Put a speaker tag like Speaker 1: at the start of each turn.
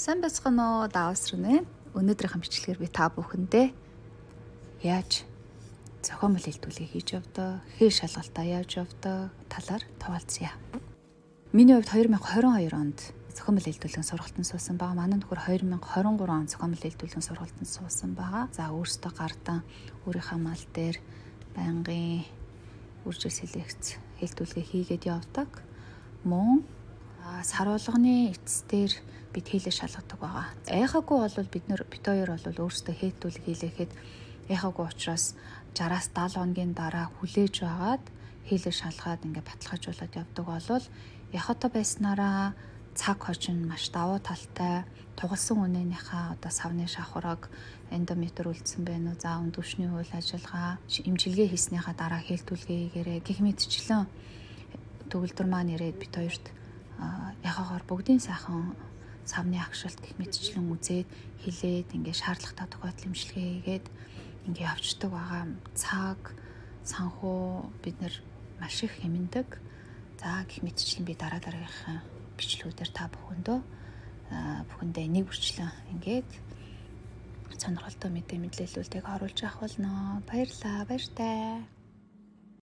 Speaker 1: Сайн байцгаана уу, Давс рүү. Өнөөдрийнхөө бичлэгээр би та бүхэндээ яаж зохиомол элдвүлгээ хийж явдаг, хэл шалгалтаа яаж явдаг талаар хуваалцъя. Миний хувьд 2022 онд зохиомол элдвүлгийн сургалтанд суусан байгаа. Манай нөхөр 2023 он зохиомол элдвүлгийн сургалтанд суусан байгаа. За, өөрсдөө гардан өөрийнхөө мал дээр байнгын үржил селекц хэлтүүлгээ хийгээд явдаг. Мөн сар болгоны эцэс дээр бид хийлээ шалгадаг байгаа. Айхаагүй бол бид нэр бит хоёр бол өөрсдөө хийлтүүлэг хийлэхэд айхаагүй учраас 60-аас 70 хоногийн дараа хүлээж байгаад хийлээ шалгаад ингээ баталгаажуулаад явдаг болвол яхата байснараа цаг хожин маш давуу талтай, тугалсан үнэнийхээ одоо савны шавхраг, эндометр үлдсэн байна уу, за, өндөвшний үйл ажиллагаа, эмчилгээ хийснийхаа дараа хээлтүүлгээ хийгээрэй гэх мэтчлэн төгөлдөр маань ирээд бит хоёрт яхаагаар бүгдийн сайхан савны агшилт гэх мэтчлэн үзээд хилээд ингээ шаардлагатай тохиолдол эмчилгээ хийгээд ингээ явцдаг байгаа. Цаг санхүү бид нар маш их хэмнэдэг. За, гэх мэтчлэн би дараа дараагийнхаа бичлэгүүдээр та бүхэндээ нэг бүрчлэн ингээд сонирхолтой мэдээ мэдлэлүүдийг оруулж авах болно. Баярлалаа. Баяртай.